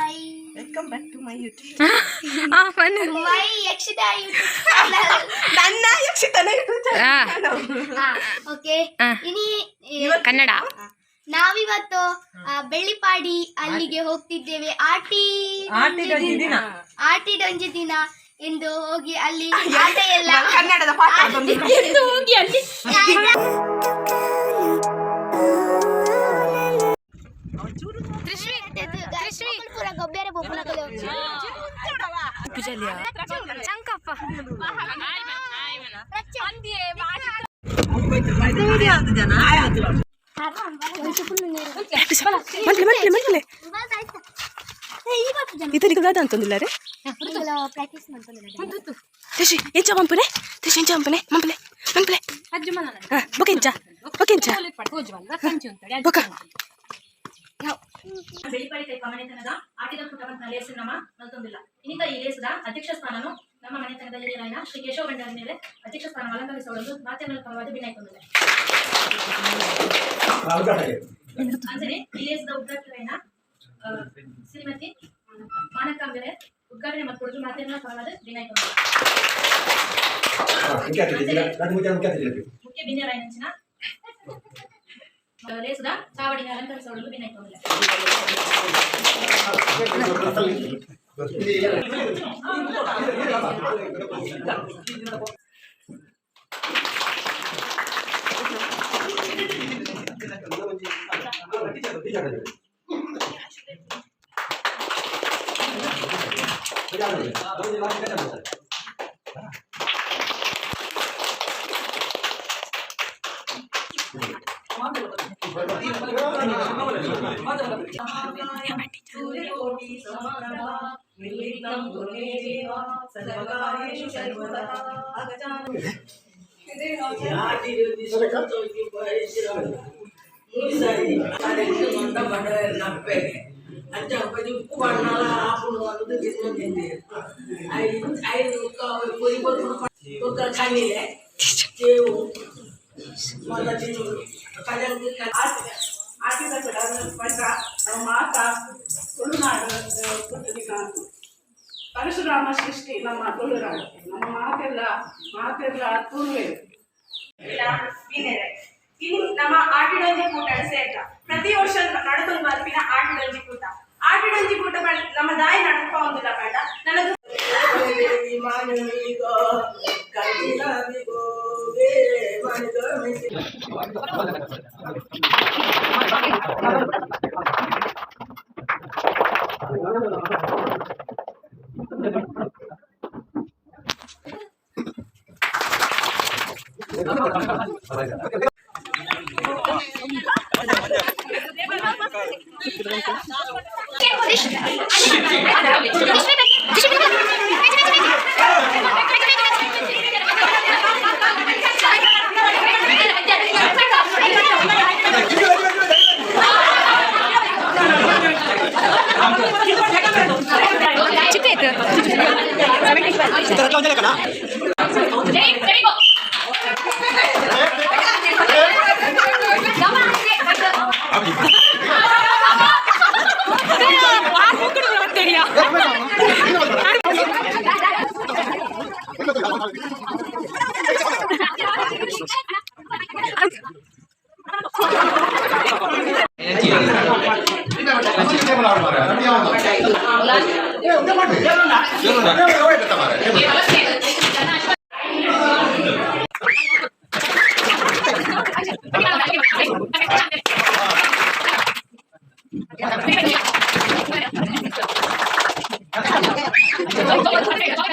Welcome back to my YouTube. ಆ fun. My Yakshita YouTube channel. ನನ್ನ ಯಕ್ಷಿತನ YouTube channel. Okay. ಆ. ಇನಿ ಕನ್ನಡ. ನಾವಿವತ್ತು ಬೆಳ್ಳಿಪಾಡಿ ಅಲ್ಲಿಗೆ ಹೋಗ್ತಿದ್ದೇವೆ. ಆಟಿ ಆಟಿಡೊಂಜಿ ದಿನ. ಆಟಿಡೊಂಜಿ ದಿನ ಎಂದು ಹೋಗಿ ಅಲ್ಲಿ ಆಟ ಎಲ್ಲ ಕನ್ನಡದ ಪಾಠ ಅದೊಂದು. ಹೋಗಿ ಅಲ್ಲಿ. ಚಂಕಪ್ಪ. ಮಂತ್ಲೆ ಮಂತ್ಲೆ ಮಂತ್ಲೆ. ಇತನಿಗೆ ದಾದ ಅಂತಂದಿಲ್ಲ ರೇ. ಪ್ರಾಕ್ಟೀಸ್ ಮಾಡ್ಕೊಂಡು. ತೇಶಿ ಎಂಚ ಮಂಪನೆ, ತೇಶಿ ಎಂಚ ಮಂಪನೆ, ಮಂಪಲೆ ಮಂಪಲೆ. ಹಾ ಬೊಕೆಂಚ ಬೊಕೆಂಚ ಬೊಕ. ಬೆಳ್ಳಿಪಾಡಿ ಕೈಪ ಮನೆತನದ ಆಟಿದ ಕೂಟವನ್ನು ಲೇಸು ನಮ್ಮ ಮಲ್ತೊಂದಿಲ್ಲ. ಇನ್ನಿತ ಈ ಲೇಸದ ಅಧ್ಯಕ್ಷ ಸ್ಥಾನನು ನಮ್ಮ ಮನೆತನದ ಹಿರಿಯರಾಯನ ಶ್ರೀ ಕೇಶವ ಭಂಡಾರಿ ಮೇಲೆ ಅಧ್ಯಕ್ಷ ಸ್ಥಾನ ಅಲಂಕರಿಸಲು ಮಾಧ್ಯಮದ ಪರವಾಗಿ ಭಿನ್ನಾಯಿಕೊಂಡಿದೆ. ಅಂಜನೆ ಈ ಲೇಸದ ಉದ್ಘಾಟಕರಾಯನ ಶ್ರೀಮತಿ ಮಾನಕಾಂಬೆರೆ ಉದ್ಘಾಟನೆ ಮಾಡಿಕೊಡಲು ಮಾಧ್ಯಮದ ಪರವಾದ ಭಿನ್ನಾಯಿಕೊಂಡಿದೆ. ಮುಖ್ಯ ಬಿನ್ಯರಾಯನಂಚಿನ ಲೇಸದ ಚಾವಡಿನ ಅಲಂಕರಿಸಲು ಭಿನ್ನಾಯಿಕೊಂಡಿದೆ. ನಮ್ಮ ಮಾತಾ ತುಳುನಾಡು ಪುಟ್ಟದಿಕಾಂತು ಪರಶುರಾಮ ಸೃಷ್ಟಿ ನಮ್ಮ ತುಳುನಾಡು. ನಮ್ಮ ಮಾತೆಲ್ಲ ಮಾತೆಲ್ಲ ತುಳುವೆ. ಇನ್ನು ನಮ್ಮ ಆಟಿಡೊಂಜಿ ಕೂಟ ಸೇರ್ತ ಪ್ರತಿ ವರ್ಷ ನಡತೊಂದು ಬರ್ಪಿನ ಆಟಿಡೊಂಜಿ ಕೂಟ. ಆಟಿಡೊಂಜಿ ಕೂಟ ನಮ್ಮ ದಾಯಿ ನಡಪ ಒಂದಿಲ್ಲ ಬೇಡ ನನಗೆ. ಚಿಕ್ಕ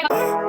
ಆಯ್ತು.